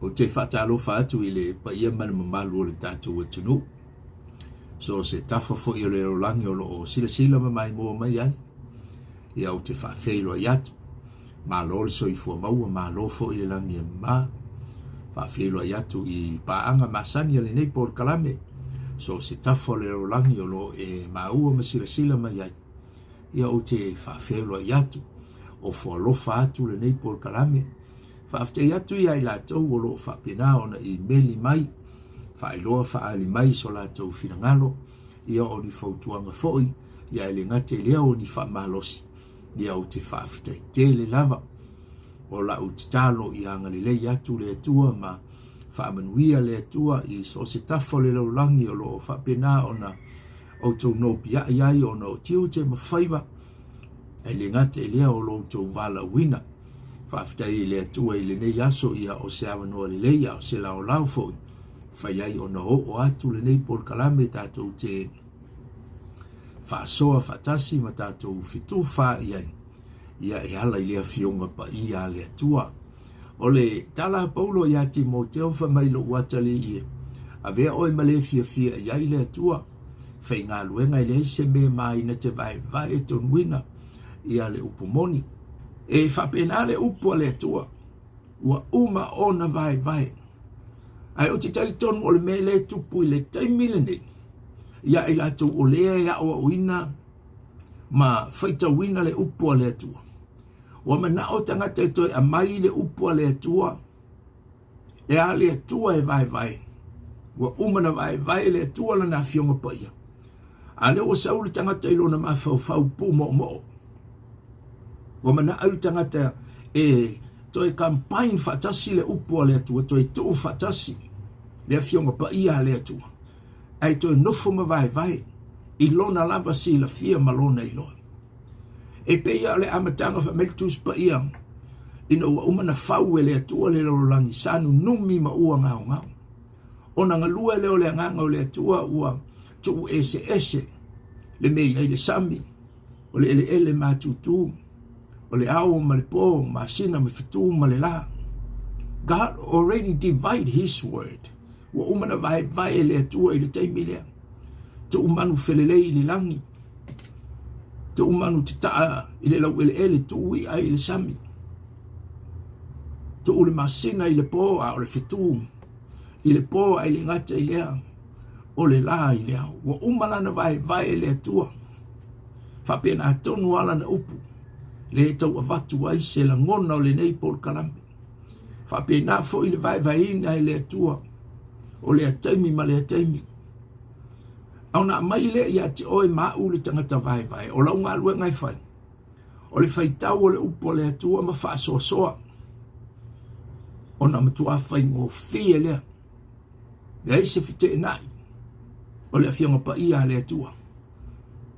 Ou te faatalofa atu i le paia ma le mamalu o le tatou atunuu. So o se tafa foi o le lalolagi o lo o silasila ma maimoa mai ai, ia ou te faafeiloai atu. Malo le soifua maua, malo foi le lagi e mama. Faafeiloai atu i paaga masani a lenei polokalame. So o se tafa o le lalolagi o lo o e maua ma silasila mai ai, ia ou te faafeiloai atu. Ofo alofa atu lenei polokalame. Faafetai atu ia i latou o lo o faapena ona imeli mai, faailoa faaali mai so latou finagalo, ia o ni fautuaga foi, ia e le gata i lea o ni faamalosi, ia ou te faafetai tele lava. O lau tatalo ia agalelei atu le Atua ma faamanuia le Atua i so o se tafa o le lalolagi o lo o faapena ona outou nopiai ai ona o tiute ma faiva, Ae le gata i lea o lo outou valaauina. Faafetai i le Atua i lenei aso ia o se avanoa lelei a o se laolao foi fai ai ona oo atu lenei polokalame tatou te faasoa faatasi ma tatou fetufa i ai ia e ala i le afioga paia a le Atua. O le tala a Paulo iā Timoteo fai mai lou atalii e, avea oe ma le fiafia i ai le Atua, faigaluega e leai se mea maina te vaevae tonuina ia le upu moni. E faapena le upu a le Atua, ua uma ona vaevae. Ae ou te talitonu o le mea lea e tupu i le taimi lenei, ia i latou o lea e aoaoina ma faitauina le upu a le Atua. Ua manao tagata e toe aumai le upu a le Atua, e a le Atua e vaevae. Ua uma na vaevae le Atua lana afioga paia. A lea ua sau le tagata i lona mafaufau pumoomoo. Ua manao le tagata e toe combine faatasi le upu a le Atua, toe tuu faatasi le afioga paia a le Atua, ae toe nofo ma vaevae i lona lava silafia ma lona iloa. E pei o le amataga fai mai le Tusi Paia, ina ua uma na fau e le Atua le lalolagi, sa nunumi ma ua gaogao. Ona galue lea o le agaga o le Atua ua tuu eseese le mea i ai le sami, o le eleele matutu, o le ao ma le po, masina ma fetu ma le la. God already divide his word. Ua uma na vaevae e le Atua i le taimi lea. Tuu manu felelei i le lagi, tuu manu tataa i le laueleele, tuu i'a i le sami, tuu le masina i le po, a o le fetu i le po, ae le gata i lea, o le la i le ao. Ua uma lana vaevae e le Atua. Faapena tonu lava lana upu, le tau avatu ai se lagona o lenei polokalame. Faapena foi le vaevaeina e le Atua o lea taimi ma lea taimi. A ona aumai lea ia te oe ma au le tagata vaevae, o lau galuega e fai, o le faitau o le upu a le Atua ma faasoasoa, ona matuā faigofie lea. Leai se feteenai o le Afioga Paia a le Atua.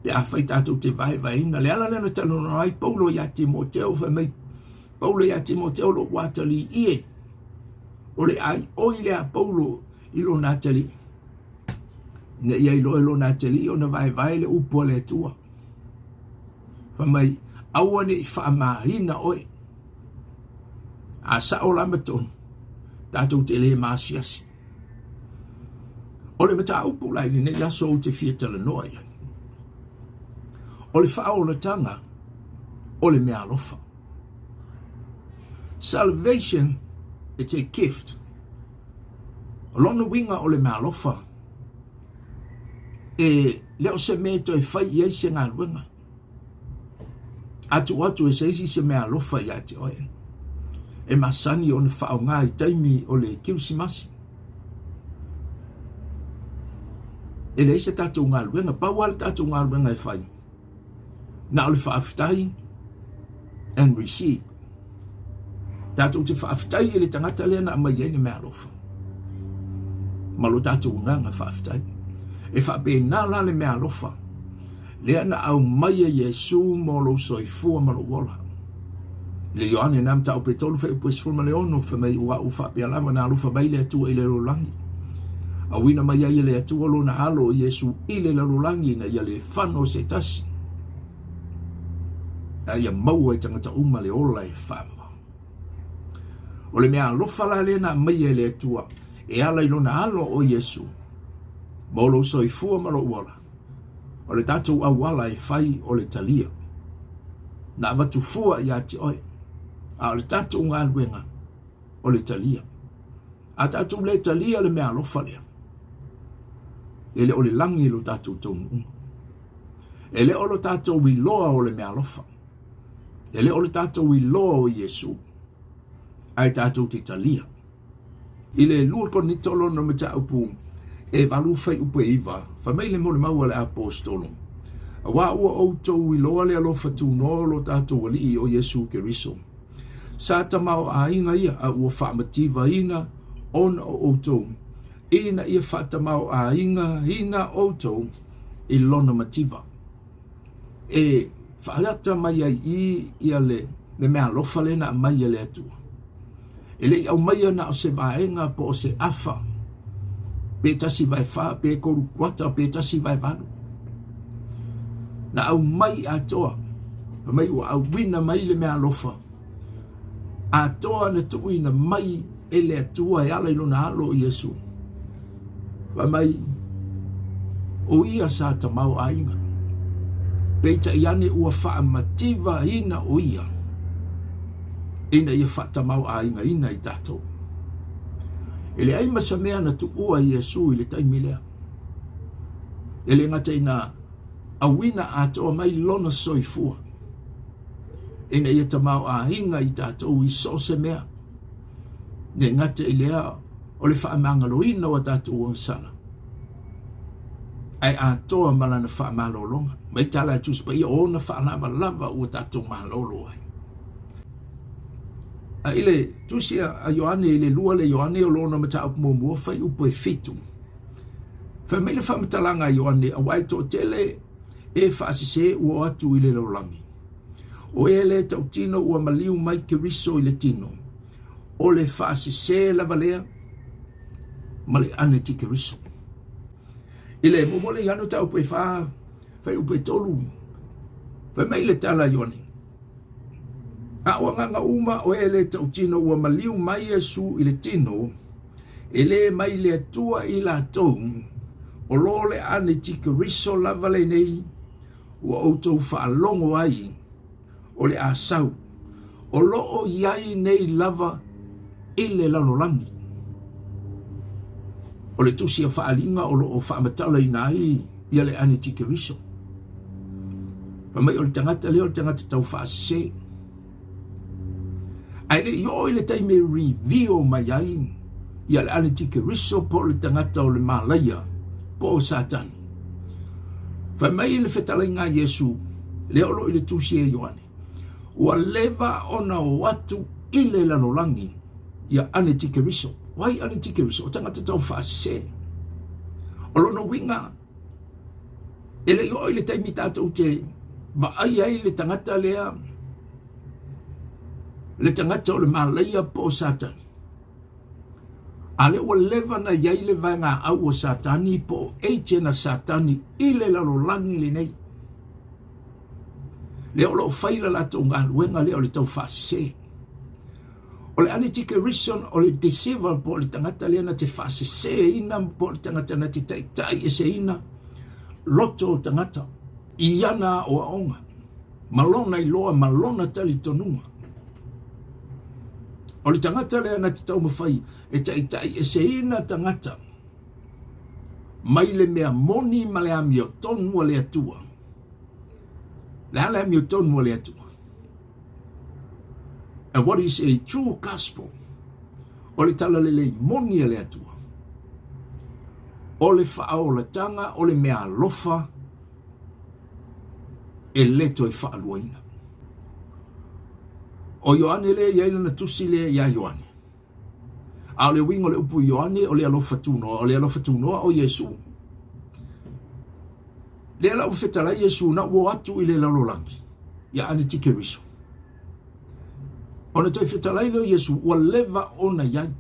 Pe afai tatou te vaevaeina, le ala lea na talanoa ai Paulo ia Timoteo, fai mai Paulo ia Timoteo, lou atalii e, o le aioi lea a Paulo i lona atalii, ina ia iloa e lona atalii ona vaevae le upu a le Atua. Fai mai, aua ne i faamaina oe. A sao la ma tonu, tatou te le maasiasi. O le mataupu la i lenei aso ou te fia talanoa i ai, o le faaolataga o le meaalofa. Salvation, it's a gift. O lona uiga o le meaalofa, e le o se mea e toe fai i ai se galuega. A tuu atu e se isi se meaalofa ia te oe, e masani ona faaaoga i taimi o le Kerisimasi. E leai se tatou galuega, pau lava le tatou galuega e fai, na o le faafetai and receive. Tatou te faafetai i le tagata lea na aumai ai le meaalofa ma lo tatou agaga faafetai. E faapena la le meaalofa lea na aumai e Iesu mo lou soifua ma lou ola. I le Ioane na mataupu e 3 fuaiupu e 16, fai mai ua au faapea lava na alofa mai le Atua i le lalolagi. Auina mai ai e le Atua lona alo o Iesu i le lalolagi ina ia le fano se tasi, a ia maua e tagata uma le ola e faavavau. O le mea alofa la lea na aumaia e le Atua e ala i lona alo o Iesu mo lou soifua ma lou ola. O le tatou auala e fai o le talia. Na avatu fua ia te oe, a o le tatou galuega o le talia. A tatou le talia le mea alofa lea, e le o le lagi lo tatou taunuuga. E le o lo tatou iloa o le mea alofa. E le o le tatou iloa o Iesu, ae tatou te talia. I le 2 Korinito lona mataupu e 8 fuaiupu e 9, fai mai le molimau a le Aposetolo, Auā ua outou iloa le alofa tunoa o lo tatou Alii o Iesu Keriso. Sa tamaoaiga ia a ua faamativaina ona o outou, ina ia faatamaoaigaina outou i lona mativa. E faaata mai ai i ia le, le mea alofa lea na aumai e le Atua. E le i aumaia na o se vaega po o se afa, pe 1/4, pe 3/4, pe 1/8. Na aumai atoa, fai mai ua auina mai le mea alofa, atoa na tuuina mai e le Atua e ala i lona alo o Iesu. Fai mai, o ia sa tamaoaiga. Peitai ane ua faamativaina o ia ina ia faatamaoaigaina i tatou. E leai ma se mea na tuua e Iesu i le taimi lea. E le gata ina auina atoa mai lona soifua ina ia tamaoaiga i tatou i so o se mea. Le gata i lea o le faamagaloina o a tatou agasala, ae atoa ma lana faamalologa. Mai tala a le Tusi Paia, o ona faalavalava ua tatou malolo ai. A i le tusi a Ioane i le 2 le Ioane o lona mataupu muamua fuaiupu e 7, fai mai le faamatalaga a Ioane, auā e toatele e faasese ua o atu i le lalolagi. O e le tautino ua maliu mai Keriso i le tino, o le faasese lava lea ma le anitikeriso. I le muamua le Ioane mataupu e 4, fuaiupu e 3, fai mai le tala a Ioane, A o agaga uma o e le tautino ua maliu mai Iesu i le tino, e le mai le Atua i latou, o lo le anitikeriso lava lenei ua outou faalogo ai o le a sau, o lo o i ai nei lava i le lalolagi. O le tusi a Faaaliga o lo o faamatalaina ai ia le anitikeriso. Fai mai o le tagata lea o le tagata tau faasese. Ae le i oo i le taimi e reveal mai ai ia le anitikeriso po o le tagata o le malaia po o Satani. Fai mai le fetalaiga a Iesu, lea o lo o i le tusi a Ioane, ua leva ona o atu i le lalolagi ia anitikeriso. O ai anitikeriso? O tagata tau faasese. O lona uiga, e le i oo i le taimi tatou te vaai ai le tagata lea, le tagata o le malaia po o Satani. A lea ua leva na i ai le vaegaau o Satani po o agent a Satani i le lalolagi lenei. Lea o lo o fai le latou galuega lea o le tau faasese. O le antikerison o le deceiver po o le tagata lea na te faaseseina po o le tagata na te taitai eseina loto o tagata i ana aoaoga ma lona iloa ma lona talitonuga. O le tagata lea na te taumafai e taitai eseina tagata mai le mea moni ma le amiotonu a le Atua. Le a le amiotonu a le Atua? And what is a true gospel? O le talalelei moni a le Atua. O le faaolatanga o le mea alofa e le toe faaluaina. O Ioane lea e i ai lana tusi lea iā Ioane. A o le uiga o le upu Ioane o le alofa tunoa, o le alofa tunoa o Iesu. Lea la ua fetalai Iesu na ua o atu i le lalolagi ia Anitikeriso. Ona toe fetalai lea o Iesu ua leva ona i ai.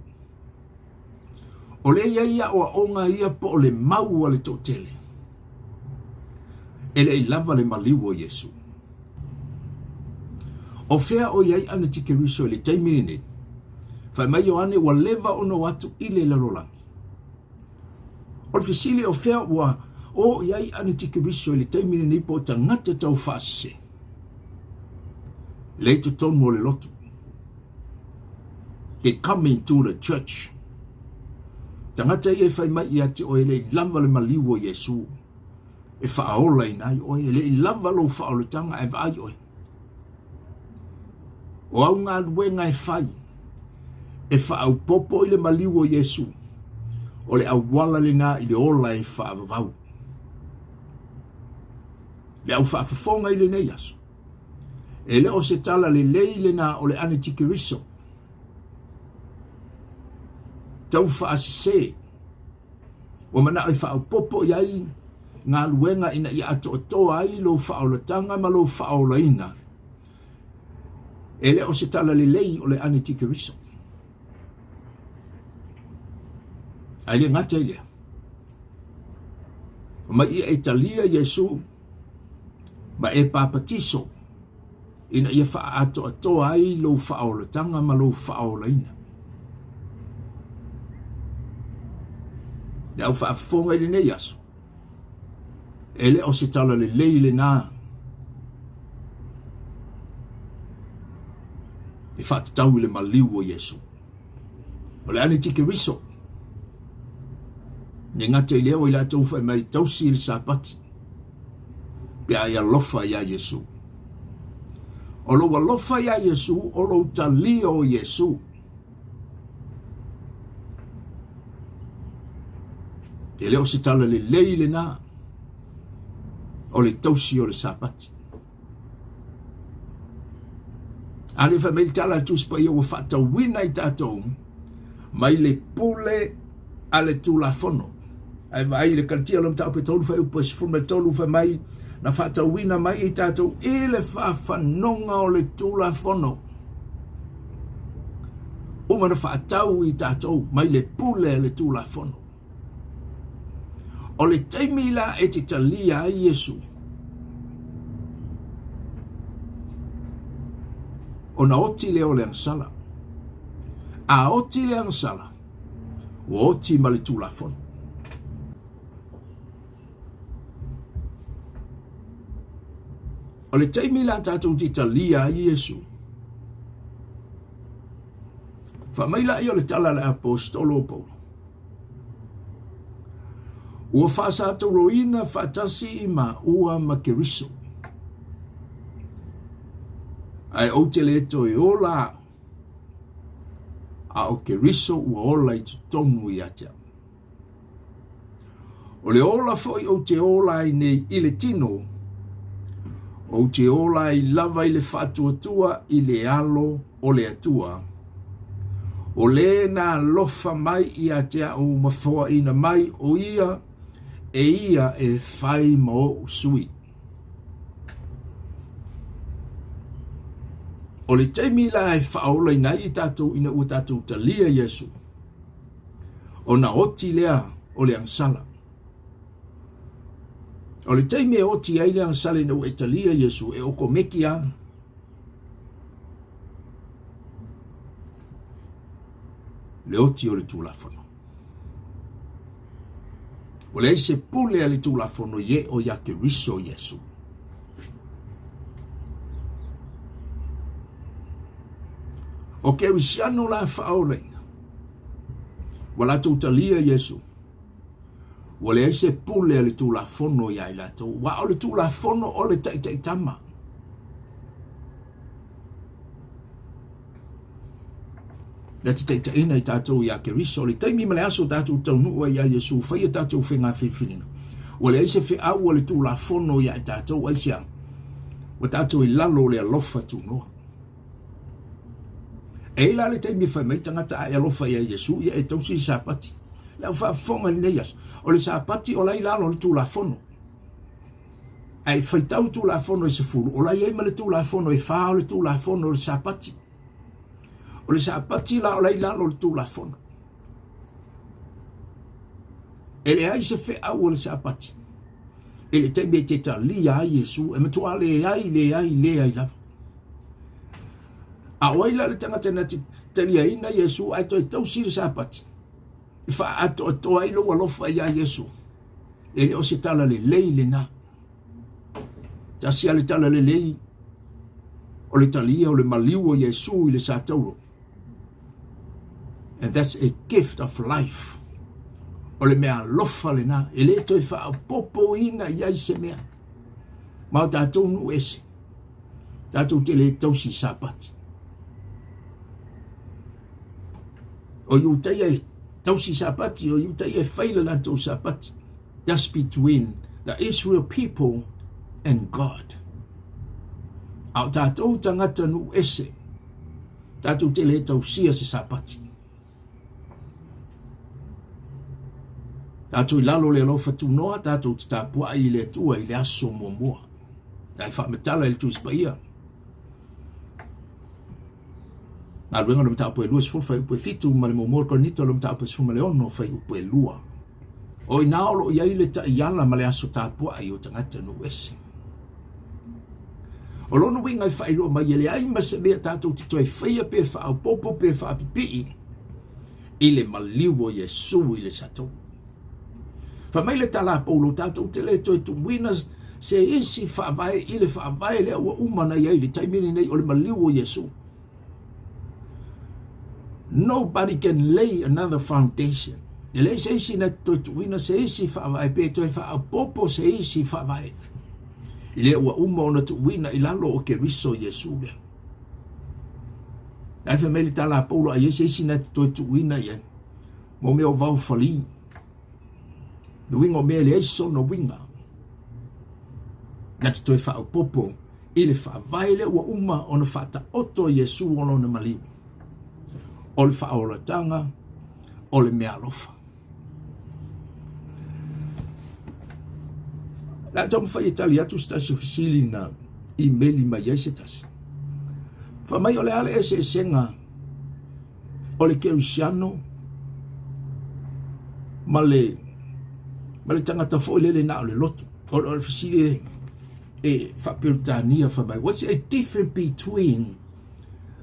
O lea i ai aoaoga ia po o le mau a le toatele. E le i lava le maliu o Iesu. O fea o i ai Anitikeriso i le taimi lenei? Fai mai Ioane ua leva ona o atu i le lalolagi. O le fesili o fea ua o i ai anitikeriso i le taimi lenei po o tagata taufaasese? Lea i totonu o le lotu. They come into the church. Tagata ia e fai mai ia te oe e le i lava le maliu o Iesu e faaolaina ai oe, e le i lava lou faaolataga ae vaai oe. O au galuega e fai e faaopoopo i le maliu o Iesu, o le auala lena i le ola e faavavau. Le au faafofoga i lenei aso, e le o se tala lelei lena o le anitikeriso. Tau faasese Ua manao e faaopoopo i ai galuega ina ia atoatoa ai lou faaolataga ma lou faaolaina. E le o se tala lelei o le anitikeriso. Ae le gata i lea. Mai ia e talia Iesu ma e papatiso ina ia faaatoatoa ai lou faaolataga ma lou faaolaina. Le au faafofoga i lenei aso, e le o se tala lelei lenā e faatatau i le maliu o Iesu. O le anitikeriso, ne gata i lea o i latou fai mai tausi i le Sapati, pe a e alofa iā Iesu. O lou alofa iā Iesu, o lou talia o Iesu. E le o se tala lelei lenā o le tausi o le Sapati. A le fai mai le tala a le Tusi Paia ua faatauina i tatou mai le pule a le Tulafono. Ae vaai i le Kalatia o le Mataupu e 3 fuaiupu e 13 fai mai na faatauina mai i tatou i le faafanoga o le Tulafono. Uma na faatau i tatou mai le pule a le Tulafono. O le taimi la e te talia ai Iesu, ona oti lea o le agasala. A oti le agasala, ua oti ma le Tulafono. O le taimi la tatou te talia ai Iesu, fai mai lea o le tala a le Aposetolo o Paulo, Ua faasatauroina faatasi i maua ma Keriso. Ae ou te le toe ola au, a o Keriso ua ola i totonu ia te au. O le ola foi ou te ola ai nei i le tino, ou te ola ai lava i le faatuatua i le alo o le Atua, o le na alofa mai ia te au ma foaina mai o ia e ia e fai ma oʻu sui. O le taimi la e faaolaina ai i tatou ina ua tatou talia Iesu, ona oti lea o le agasala. O le taimi e oti ai le agasala ina ua e talia Iesu, e okomeki lava. Le oti o le Tulafono. Ua leai se pule a le Tulafono i e o iā Keriso Iesu. O Kerisiano la faaolaina, ua latou talia Iesu. Ua leai se pule a le Tulafono iā i latou, aua o le Tulafono o le taitaitama. Na te taitaiina i tatou iā Keriso, o le taimi ma le aso tatou taunuu ai iā Iesu, faia tatou faiga filifiliga. Ua leai se feau a le Tulafono iā i tatou, aisea? Ua tatou i lalo o le alofa tunoa. E i ai la le taimi e fai mai tagata a e alofa ia Iesu, ia e tausi i Sapati. Le au faafofoga i lenei aso, o le Sapati o la i lalo o le Tulafono. Ae faitau Tulafono e 10, o la i ai ma le Tulafono e 4 o le Tulafono o le Sapati. O le Sapati la o la i lalo o le Tulafono. E leai se feau o le Sapati i le taimi e te talia ai Iesu, e matua leai, leai, leai lava. A o ai la le tagata na te taliaina Iesu ae toe tausi le Sapati e faaatoatoa ai lou alofa iā Iesu. E le o se tala lelei lenā. Tasi a le tala lelei o le talia o le maliu o Iesu i le satauro. And that's a gift of life. O le mea alofa lenā. E le toe faaopoopoina i ai se mea. Ma o tatou nuu ese. Tatou te le tausi Sapati. O Iutaia e tausi Sapati, o Iutaia e fai le latou Sapati. That's between the Israel people and God. A o tatou tagata nuu ese, tatou te le tausia se Sapati. Tatou i lalo o le alofa tunoa, tatou te tapuai i le Atua i le aso muamua. Ae faamatala i le Tusi Paia. Galuega o le Mataupu e 20 fuaiupu e 7 ma le muamua o Korinito o le Mataupu e 16 fuaiupu e 2. O i ina o lo o i ai le taiala ma le aso tapuai o tagata nuu ese. O lona uiga e faailoa mai e leai ma se mea tatou te toe faia pe faaopoopo pe faapipii i le maliu o Iesu i le satauro. Fai mai le tala a Paulo, tatou te le toe tuuina se isi faavae i le faavae lea ua uma ona i ai i le taimi lenei o le maliu o Iesu. Nobody can lay another foundation. E leai se isi na toe tuuina se isi faavae pe toe faaopoopo se isi faavae i lea ua uma ona tuuina i lalo o Keriso Iesu lea. Ae fai mai le tala a Paulo a i ai se isi na toe tuuina i ai mo mea o vaofali. Le uiga o mea e leai sona uiga. Na te toe faaopoopo i le faavae lea ua uma ona faataoto e Iesu o lona maliu, o le faaolataga o le meaalofa. O le a taumafai e tali atu se tasi o fesili na imeli mai ai se tasi. Fai mai o le a le eseesega o le kerisiano ma le ma le tagata foi lele na o le lotu. O le fesili e e faa-Peretania fai mai, what's a difference between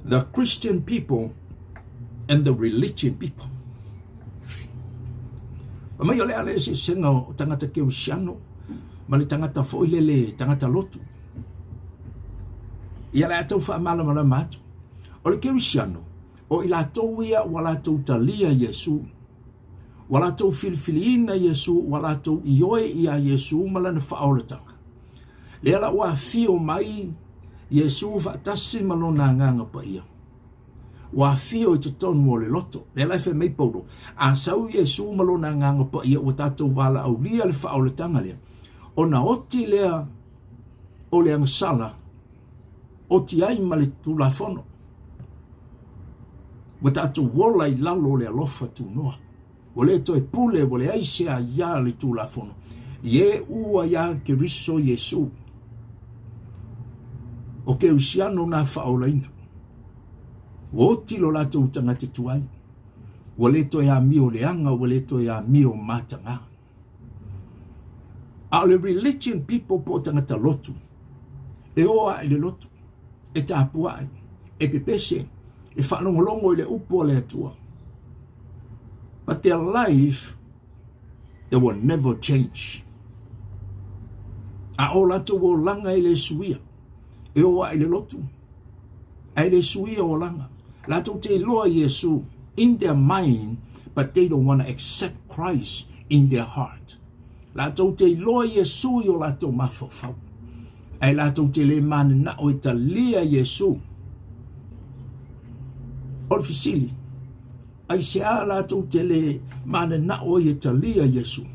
the Christian people and the religion people? Fai mai o le a le eseesega o tagata kerisiano ma le tagata foi lele tagata lotu. Ia le a tau faamalamalama atu. O le kerisiano, o i latou ia ua latou talia Iesu. Ua latou filifiliina Iesu, ua latou ioe iā Iesu ma lana faaolataga. Lea la ua afio mai Iesu faatasi ma lona Agaga Paia. Ua afio i totonu o le loto. Lea la e fai mai Paulo, a sau Iesu ma lona Agaga Paia ua tatou valaaulia le faaolataga lea, ona oti lea o le agasala, oti ai ma le Tulafono. Ua tatou ola i lalo o le alofa tunoa. Ua le toe pule, ua leai se aiā le Tulafono. I e ua iā Keriso Iesu. O Kerisiano nā faaolaina. Ua oti lo latou tagata tuai. Ua le toe amio leaga, ua le toe amio matagā. A o le religion people po o tagata lotu, e o ae i le lotu, e tapuai, e pepese, e faalogologo i le upu a le Atua. But their life, they will never change. A o latou olaga e le suia, e o ae i le lotu, ae le suia olaga. Latou te iloa Iesu in their mind, but they don't want to accept Christ in their heart. Latou te iloa Iesu i o latou mafaufau, ae latou te le mananao e talia Iesu. O le fesili, aisea latou te le mananao ai e talia Iesu?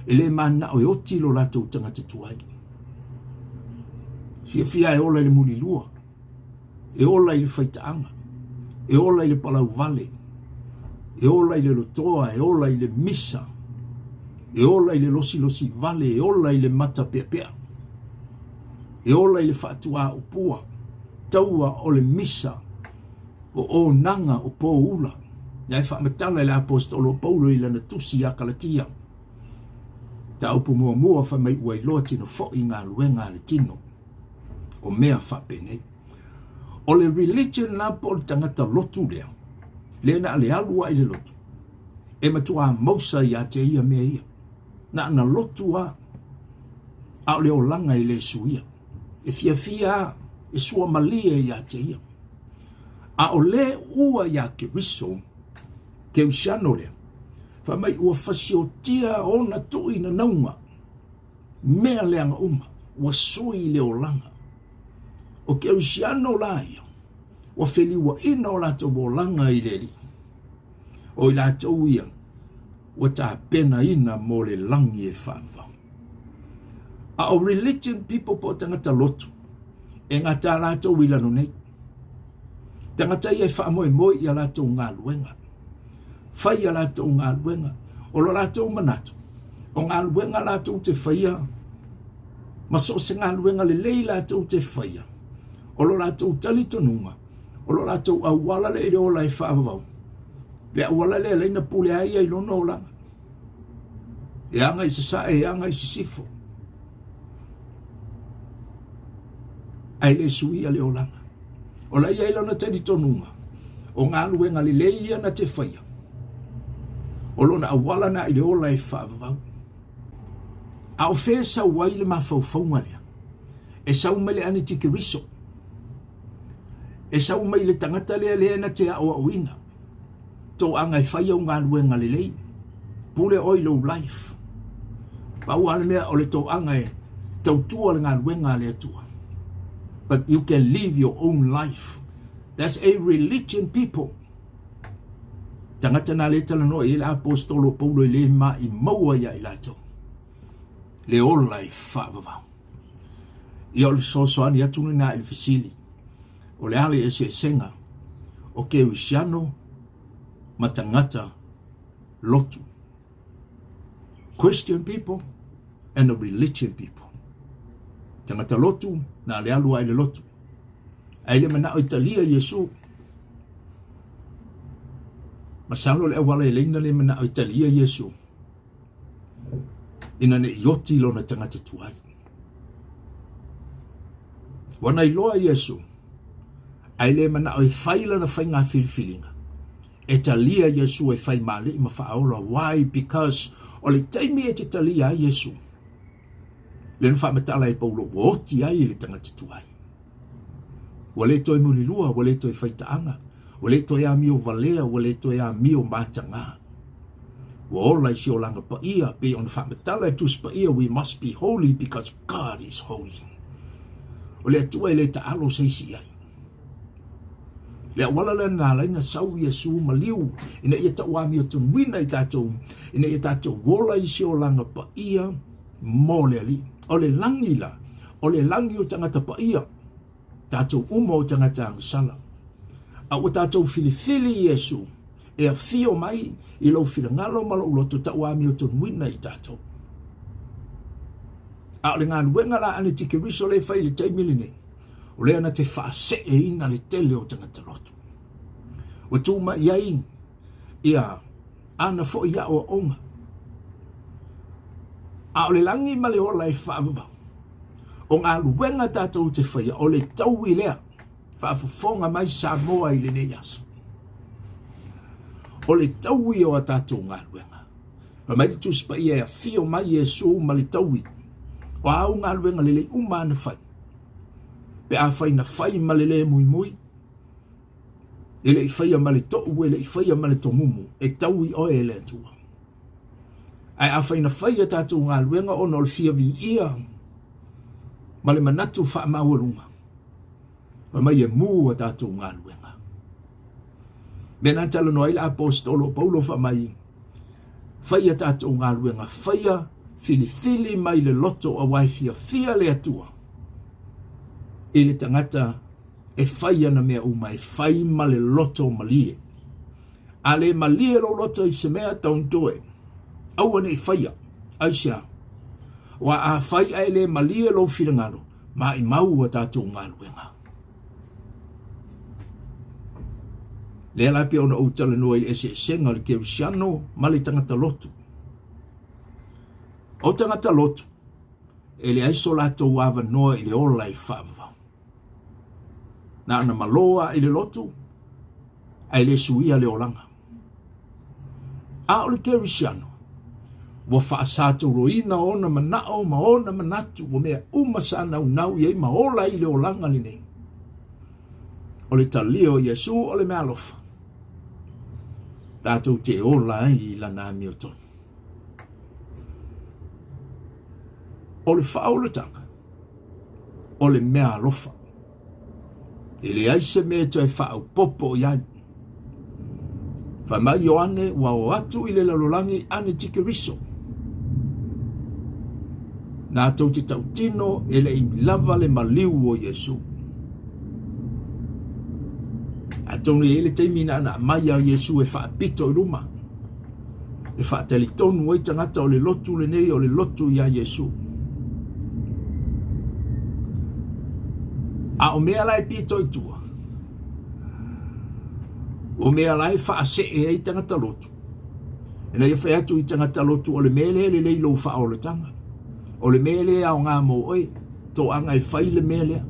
E le mananao e oti lo latou tagata tuai. Fiafia e ola i le mulilua, e ola i le faitaaga, e ola i le palauvale, e ola i le lotoa, e ola i le misa, e ola i le losilosi vale, e ola i le matapeapea, e ola i le faatuaupua, taua o le misa, o onaga o poula. Ia e faamatala e le Aposetolo o Paulo i lana tusi ia Kalatia. Mataupu muamua fai mai ua iloa tino foi galuega a le tino o mea faapenei. O le religion la po o le tagata lotu lea, lea na le alu a i le lotu, e matuā mausa ia te ia mea ia. Na ana lotu a, a o le olaga e le suia. E fiafia a, e suamalie ia te ia. A o le ua iā Keriso, Keusiano lea, fai mai ua fasiotia ona tui nanauga, mea leaga uma, ua sui le olaga. O Keusiano la ia, ua feliuaina o latou olaga i le Alii. O i latou ia, ua tapenaina mo le lagi e faavavau. A o religion people po o tagata lotu, e gata latou i lalo nei. Tagata ia e faamoemoe i a latou galuega. Fai a latou galuega. O lo latou manatu, o galuega latou te faia, ma so o se galuega lelei latou te faia, o lo latou talitonuga, o lo latou auala lea i le ola e faavavau, le auala lea e laina pule ai ia i lona olaga. E aga i sasae, e aga i sisifo. Ae le suia le olaga. O la ia i lona talitonuga, o galuega lelei ia na te faia, o lona auala na i le ola e faavavau. A o fea e sau ai le mafaufauga lea? E sau mai le anitikeriso. E sau mai le tagata lea lea na te aoaoina. Toaga e fai au galuega lelei. Pule oe i lou life. Pau lava le mea o le toaga e tautua le galuega a le Atua. But you can live your own life. That's a religion people. Tagata na le talanoa i ai le aposetolo o Paulo e le maʻi ia i latou le ola e faavavau. Ia o le fesoasoani atu lena i le fesili, o le a le eseesega o Keusiano ma tagata lotu? Christian people and the religion people. Tagata lotu, na le alu ai le lotu. Ae le manao i talia Iesu. Masalo le auala e leina le manao i talia Iesu. Ina ne i oti lona tagata tuai. Ua na iloa Iesu, ae le manao e fai lana faiga filifiliga. E talia Iesu e fai ma alii ma faaola. Why? Because o le taimi e te talia ai Iesu, lea na faamatala e Paulo ua oti ai le tagata tuai. Ua le toe mulilua, ua le toe faitaaga, ua le toe amio valea, ua le toe amio matagā. Ua ola i se olaga paia, pei ona faamatala e Tusi Paia, we must be holy because God is holy. O le Atua e le taalo se isi i ai. Le auala lea na ala ai na sau Iesu maliu ina ia tauamiotonuina i tatou, ina ia tatou ola i se olaga paia mo le Alii. O le lagi la, o le lagi o tagata paia, tatou uma o tagata agasala. A ua tatou filifili Iesu e afio mai i lou finagalo ma lou loto tauamiotonuina i tatou. A o le galuega la a le Tikeriso lea e fai i le taimi lenei, o lea na te faaseeina le tele o tagata lotu. Ua tu mai ai ia ana foi aoaoga. A o le lagi ma le ola e faavavau, o galuega tatou te faia, o le taui lea, faafofoga mai Samoa i lenei aso. O le taui o a tatou galuega. Fai mai le Tusi Paia e afio mai Iesu ma le taui. O a au galuega lelei uma ana fai. Pe afai na fai ma le le muimui, e le i faia ma le tou, e le i faia ma le tomumu, e taui oe e le Atua. Ae afai na fai a tatou galuega ona o le fia viia ma le manatu faamaualuga, fai mai e mu a tatou galuega. Mea na talanoa ai le aposetolo o Paulo fai mai, faia tatou galuega, faia filifili mai le loto aua e fiafia le Atua i le tagata e fai ana mea uma, e fai ma le loto malie. A le malie lou loto i se mea, don't do it. Aua ne i faia. Aisea? Aua a fai ae le malie lou finagalo, maimau a tatou galuega. Lea la pei ona ou talanoa i le eseesega o le Kerisiano ma le tagata lotu. O tagata lotu, e leai so latou avanoa i le ola e faavavau. Na ona malo lava i le lotu, ae le suia le olaga. A o le Kerisiano, ua faasatoloina ona manao ma ona manatu, ua mea uma sa naunau i ai ma ola ai i le olaga lenei. O le talia o Iesu o le meaalofa, tatou te ola ai i lana amiotonu. O le faaolataga, o le meaalofa. E leai se mea e toe faaopoopo i ai. Fai mai Ioane ua o atu i le lalolagi anitikeriso. Na tou te tautino e le i lava le maliu o Iesu. Atonu e i ai le taimi na ana aumai a Iesu e faapito i luma, e faatalitonu ai tagata o le lotu lenei o le lotu iā Iesu. A o mea la e pito i tua, o mea la e faasee ai tagata lotu, ina ia fai atu i tagata lotu o le mea lea e lelei lou faaolataga, o le mea lea e aoga mo oe, toaga e fai le mea lea.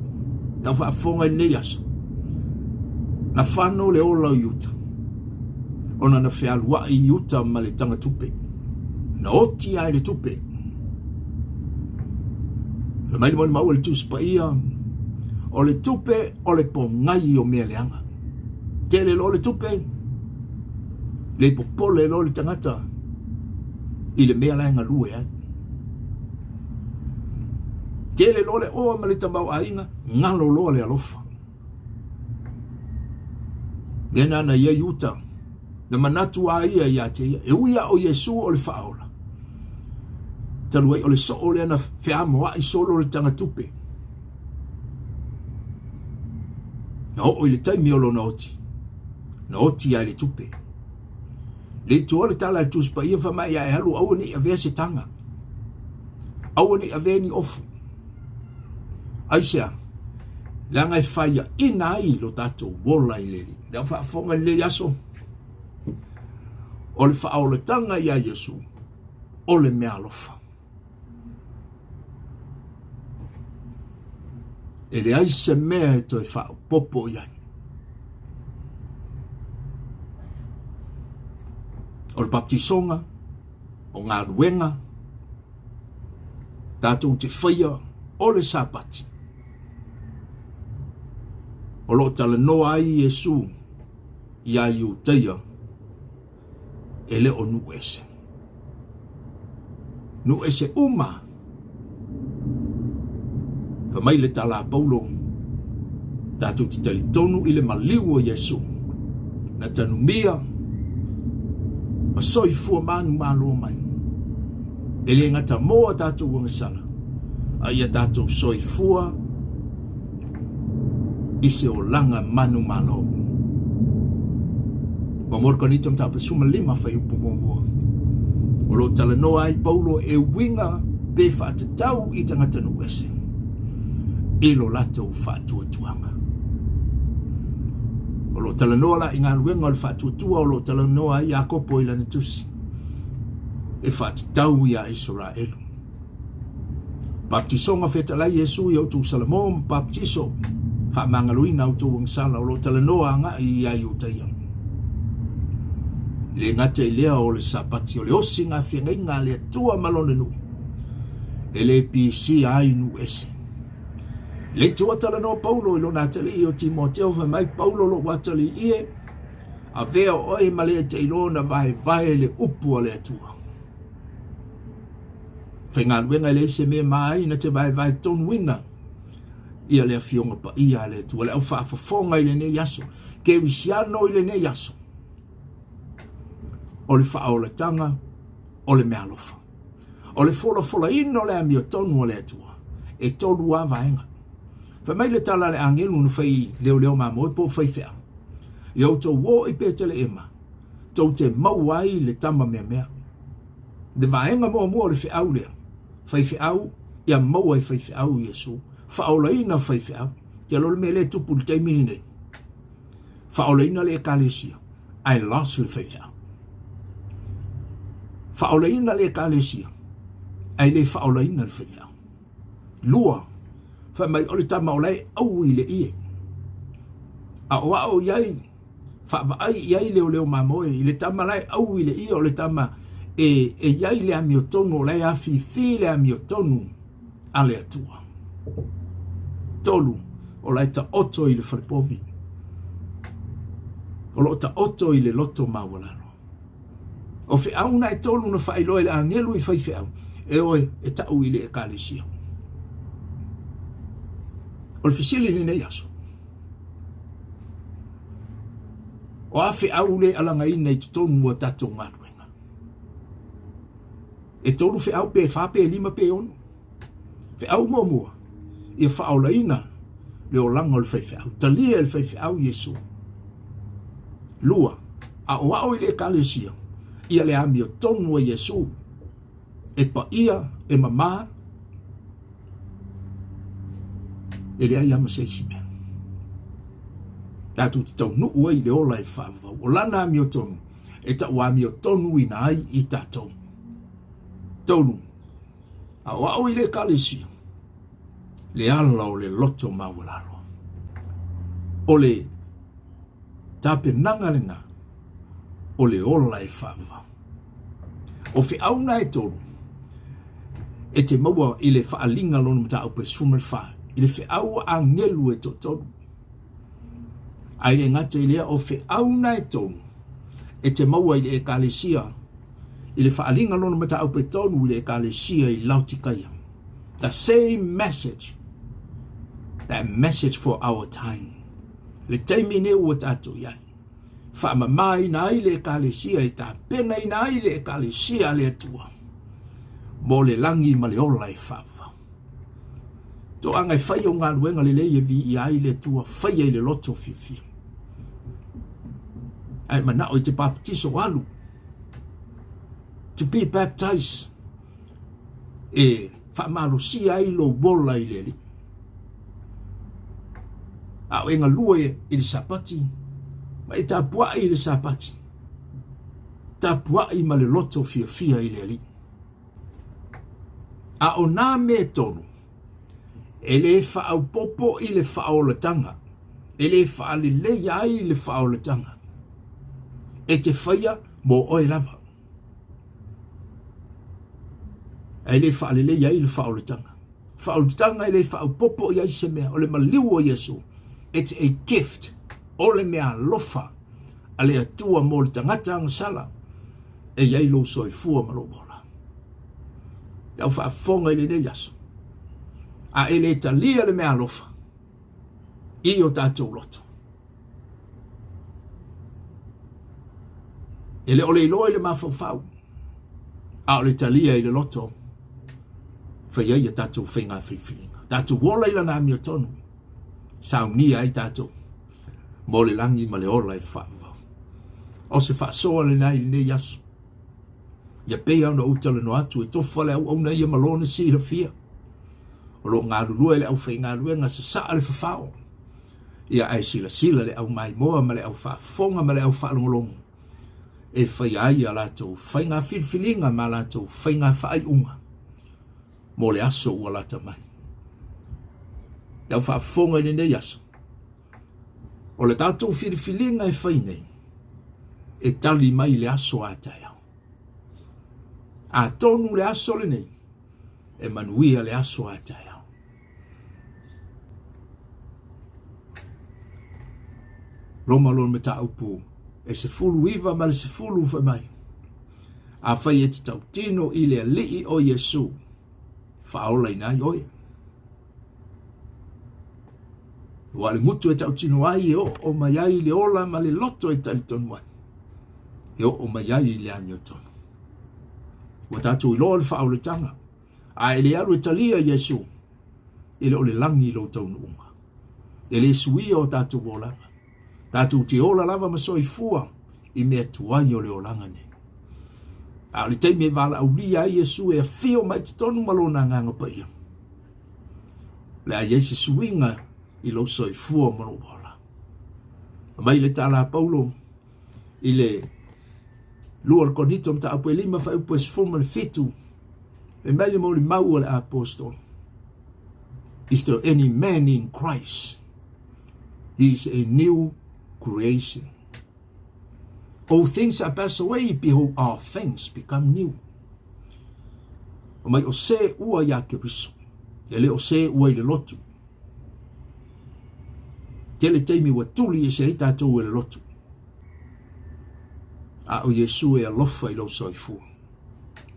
Lau faafofoga i lenei aso, na fano le ola o Iuta, ona na fealuai Iuta ma le tagatupe, na oti ai le tupe. Fai mai le molimau a le Tusi Paia, o le tupe o le pogai o mea leaga. Tele loa le tupe, le popole loa le tagata i le mea la e galue ai. Tele loa le oa ma le tamaoaiga, galo loa le alofa. Mea na na iai uta, na manatu a ia ia te ia, e ui a o Iesu o le faaola. Talu ai o le soo lea na feamoa'i solo le tagatupe. Na oo i le taimi o lona oti, na oti ai le tupe. Le itu le tala a le Tusi Paia fai mai ia e alu aua ne i avea se taga. Aua ne i avea ni ofu. Aisea? Leaga e faiaina ai lo tatou ola i le Alii. Lea faafofoga i lenei aso, o le faaolataga iā Iesu, o le meaalofa. E leai se mea e toe faaopoopo i ai. O le baptisoga, o galuega, tatou te faia o le Sapati. O lo o talanoa ai Iesu iā Iutaia e le o nuu ese. Nuu ese uma. Fai mai le tala a Paulo, tatou te talitonu i le maliu o Iesu, na tanumia ma soifua manumalo mai. E le gata mo a tatou agasala, a ia tatou soifua i se olaga manumalo. Ua mo le Korinito Mataupu 15 fuaiupu muamua. O lo o talanoa ai Paulo e uiga pe faatatau i tagata nuu ese i lo latou faatuatuaga. O lo o talanoa la i galuega o le faatuatua o lo o talanoa ai Iakopo i lana tusi e faatatau iā Isaraelu. Baptisoga fetalai Iesu i outou Salamo ma baptiso faamagaloina outou agasala o lo o talanoa agai ia Iutaia. Le gata i lea o le Sapati o le osi ngā feagaiga a le Atua ma lona nuu e le pisia ai nuu ese. Le itu a talanoa Paulo i lona atalii o Timoteo fai mai Paulo lou atalii ie avea oe ma le te iloa na vaevae le upu a le Atua. Faigaluega e leai se mea ma ai na te vaevae tonuina ia le Afioga Paia a le Atua, le au faafofoga i lenei aso, kerisiano i lenei aso, o le faaolataga o le meaalofa, o le folafolaina o le amiotonu a le Atua, e tolu lava vaega. Fai mai le tala a le agelu na fai leoleo mamoe po o faifeau, ia outou o i Peteleema, tou te maua ai le tama meamea. Le vaega muamua o le feau lea, faifeau, ia maua e faifeau Iesu, faaolaina faifeau. Te alo le mea lea e tupu i le taimi lenei. Faaolaina le ekalesia, ae lost le faifeau. Faaolaina le ekalesia, ae le faaolaina le faifeau. Lua, fai mai o le tama o la e aui le ie. Aoao i ai, faavaai i ai leoleo mamoe i le tama la e ʻau i le ʻie o le tama e, e i ai le amiotonu o la e afifi le amiotonu a le Atua. Tolu, o la e taoto i le falepovi. O lo o taoto i le loto maualalo. O feau na e tolu na faailoa e le agelu i faifeau, e oe e tau i le ekalesia. O le fesili i lenei aso, o a feau le alagaina i totonu o tatou galuega? E tolu feau pe fa pe lima pe ono. Feau muamua, ia faaolaina le olaga o le faifeau. Talia e le faifeau Iesu. Lua, aoao i le ekalesia, ia le amiotonu a Iesu e paia, e mamā, e leai lava ma se isi mea. Tatou te taunuu ai i le ola e faavavau. O lana amiotonu e tau amiotonuina ai i tatou. Tolu, aoao i le ekalesia le ala o le loto maualalo. O le tapenaga lena o le ola e faavavau. O feau na e tolu, e te maua i le faaaliga lona mataupu e 14, i le feau a agelu e toatolu. Ae le gata i lea, o feau na e tolu, e te maua i le ekalesia, i le faaaliga lona mataupu e tolu i le ekalesia i Laotikaia. The same message, that message for our time. Le taimi nei ua tatou i ai. Faamamaina ai le Ekalesia e tapenaina ai le Ekalesia a le Atua mo le lagi ma le ola e faavavau. Toaga e fai au galuega lelei e viia ai le Atua, faia i le loto fiafia. Ae manao i te papatiso alu. To be baptized e faamalosia ai lou ola i le Alii. A o e galue i le Sapati, ma e tapuai i le Sapati, tapuai ma le loto fiafia i le Alii. A o nā mea e tolu, e lē faaopoopo i le faaolataga, e lē faaleleia ai le faaolataga, e te faia mo oe lava. Ae le faaleleia ai le faaolataga. Faaolataga e le faaopoopo i ai se mea, o le maliu o Iesu. It's a gift. O le mea alofa a le Atua mo le tagata agasala e i ai lou soifua ma lou ola. Lau faafofoga i lenei aso, a e le talia le mea alofa i o tatou loto, E le o le iloa i le mafaufau, a o le talia i le loto, fai ai a tatou faiga filifiliga. Tatou ola i lana amiotonu, saunia ai tatou mo le lagi ma le ola e faavavau. O se faasoa lena i lenei aso. Ia pei ona ou talanoa atu e tofa le auauna ia ma lona silafia. O lo o galulue le aufaigaluega sasaa le fafao. Ia ae silasila le au maimoa ma le au faafofoga ma le au faalogologo e faia ai a latou faiga filifiliga ma a latou faiga faaiuga mo le aso ua lata mai. Le au faafofoga i lenei aso, o le tatou filifiliga e fai nei, e tali mai le aso a taeao. Atonu le aso lenei, e manuia le aso a taeao. Roma lona mataupu e 19 ma le 10 fai mai. Afai e te tautino i le Alii o Iesu, faaolaina ai oe. Ua le gutu e tautino ai e oo mai ai le ola ma le loto e talitonu ai. E oo mai ai i le amiotonu. Ua tatou iloa le faaolataga. A e le alu e talia Iesu, e le o le lagi lou taunuuga. E le suia o tatou olaga. Tatou te ola lava ma soifua i mea tuai o le olaga nei. A o le taimi e valaaulia ai Iesu e afio mai totonu ma lona agaga paia, o le a i ai se suiga i lou soifua ma lou ola. Mai le tala a Paulo i le lua o le Korinito mataupu e lima fuaiupu e 17, fai mai le molimau a le apostolo, Is there any man in Christ? He is a new creation. All things are passed away, behold, all things become new. O mai o se ua ia Keriso, e le o se ua i le lotu. Tele taimi ua tuli e se ai tātou e le lotu. A o Iesu e alofa i lou soifua.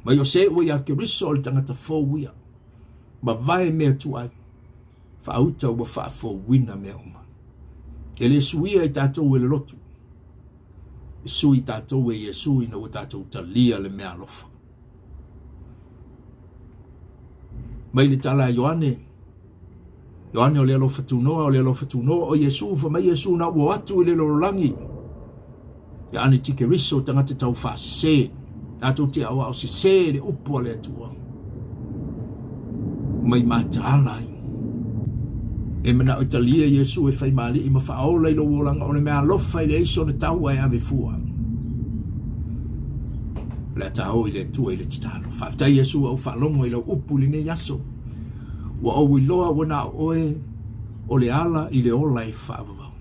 Mai o se ua ia Keriso o le tangata fou ia. Ma vae mea tuai. Faauta ua faafouina mea uma. E le suia i tātou e le lotu. E sui tātou e Iesu ina ua tātou talia le mea alofa. Mai le tala a Ioane, Ioane o le alofa tunoa, o le alofa tunoa o Iesu, fa mai Iesu na ua atu i le lololangi. Ia ane tike riso tangata tau whaasese. Tātou te aoao sese le upu a le Atua. Mai mataala ai. E manao i talia Iesu e whai maali'i ma whaaola i lou olanga o le mea alofa i le aiso na taua e ave fua. O le a tāo i le Atua i le tatalo. Faafetai Iesu ua ou faalogo i lau upu i lenei aso. Ua ou iloa ua na o oe o le ala i le ola e faavavau.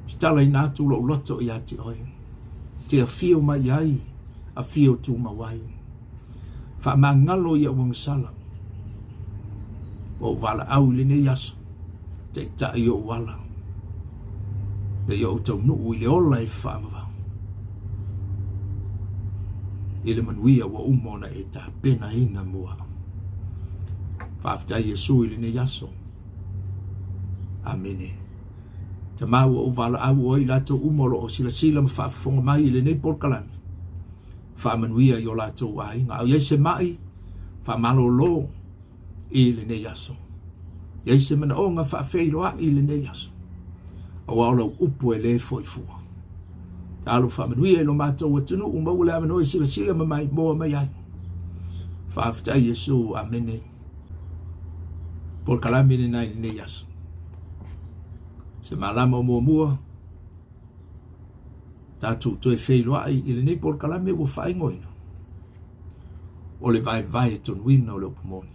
Tatalaina atu lou loto ia te oe. Te afio mai ai, afio tumau ai. Faamagalo i au agasala. Ua ou valaau i lenei aso, taitai ou ala. Ina ia ou taunuu i le ola e faavavau. I le manuia ua uma ona e tapenaina mo au. Faafetai Iesu i lenei aso. Amene. Tama ua ou valaau oe i latou uma o lo o silasila ma faafofoga mai i lenei polokalame. Faamanuia i o latou aiga. A o i ai se mai, faamalolo i lenei aso. I ai se manaoga faafeiloai i lenei aso. Aua o lau upu e le foi fua. Talo faamanuia i lo matou atunuu, maua le avanoa e silasila ma maimoa mai ai. Faafetai Iesu, amene. Polokalame lena i lenei aso. Se malama o muamua, tatou toe feiloai i lenei polokalame ua faaigoaina o le vaevae tonuina o le upu moni.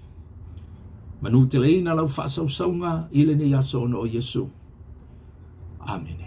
Manuteleina lau faasausauga i lenei aso ona o Iesu. Amene.